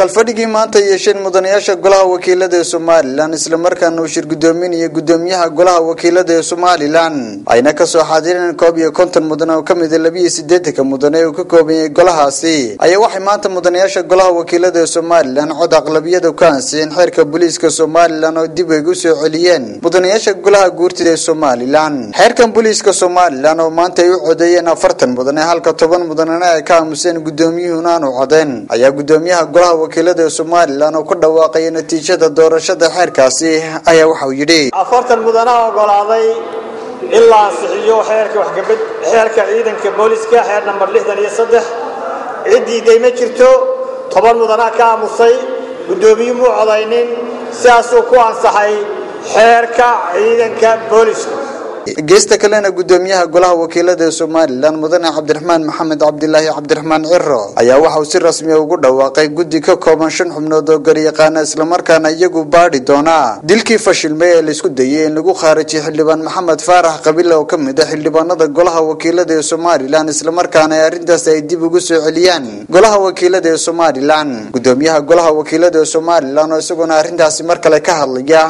Kalfadhigii maanta yeesheen mudanayaasha golaha wakiilada ee Somalilan, islamarkaana uu shir gudoominaya gudoomiyaha golaha wakiilada ee Somalilan, ayna kasoo xaadireen 51 mudane oo kamid 82 mudane uu ka kooban yahay golahaasi, ayaa waxay maanta mudanayaasha golaha wakiilada ee Somalilan cod aqlabiyada ku ansixiyeen xeerka booliiska Somalilan oo dib ay u soo celiyeen mudanayaasha golaha guurtida ee Somalilan. Xeerkan booliiska Somalilan oo maanta ay u codeeyeen 40 mudane, halka 10 mudanena ay ka aamuseen, gudoomiyuhuna aanu codeen, ayaa gudoomiyaha golaha wakiilada ee Somalilan oo ku dhawaaqaya natiijada doorashada xeerkaasi ayaa waxa uu yidhi: 40 mudanaha ogolaaday in la ansixiyo xeerka waxgabad xeerka ciidanka booliska, xeer nambar 63. Cid diiday ma jirto, 10 mudanaha ka aamusay, guddoomiyu muu codaynin, sidaasuu ku ansaxay xeerka ciidanka booliska. Geesta kalena, gudoomiyaha golaha wakiilada ee Somalilan mudane Cabdiraxmaan Maxamed Cabdilaahi Cabdiraxmaan Ciro ayaa waxa uu si rasmiya ugu dhawaaqay guddi ka kooban 5 xubnood oo garyaqaana, islamarkaana iyagu baadhi doona dilkii fashilmay ee laisku dayay in lagu khaarijiyay xildhibaan Maxamed Faarax Qabile oo kamid ah xildhibaanada golaha wakiilada ee Somalilan, islamarkaana ay arrintaas ay dib ugu soo celiyaan golaha wakiilada ee Somalilan. Gudoomiyaha golaha wakiilada ee Somalilan oo isaguna arrintaasi mar kale ka hadlaya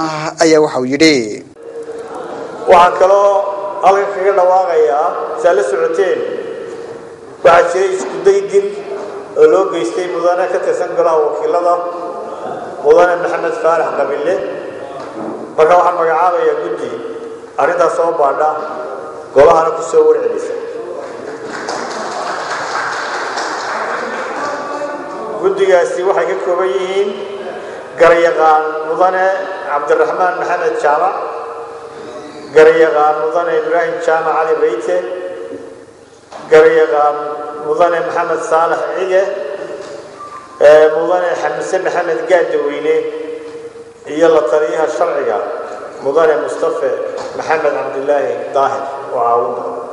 ayaa waxa uu yidhi: Waxaan kaloo halkan kaga dhawaaqayaa, saa la socoteen, waxaa jiray iskuday dil oo loo geystay mudane ka tirsan golaha wakiilada, mudane Maxamed Faarax Qabile. Marka waxaan magacaabayaa guddi arrintaas soo baadha, golahana ku soo warcelisa. Guddigaasi waxay ka kooban yihiin garyaqaan mudane Cabdiraxmaan Maxamed Jaamac, garyaqaan mudane Ibraahim Jaamac Cali Beyte, garyaqaan mudane Maxamed Saalax Cige, mudane Xamise Maxamed Gaadaweyne iyo la taliyaha sharciga mudane Mustafe Maxamed Cabdilaahi Daahir oo caawin doona.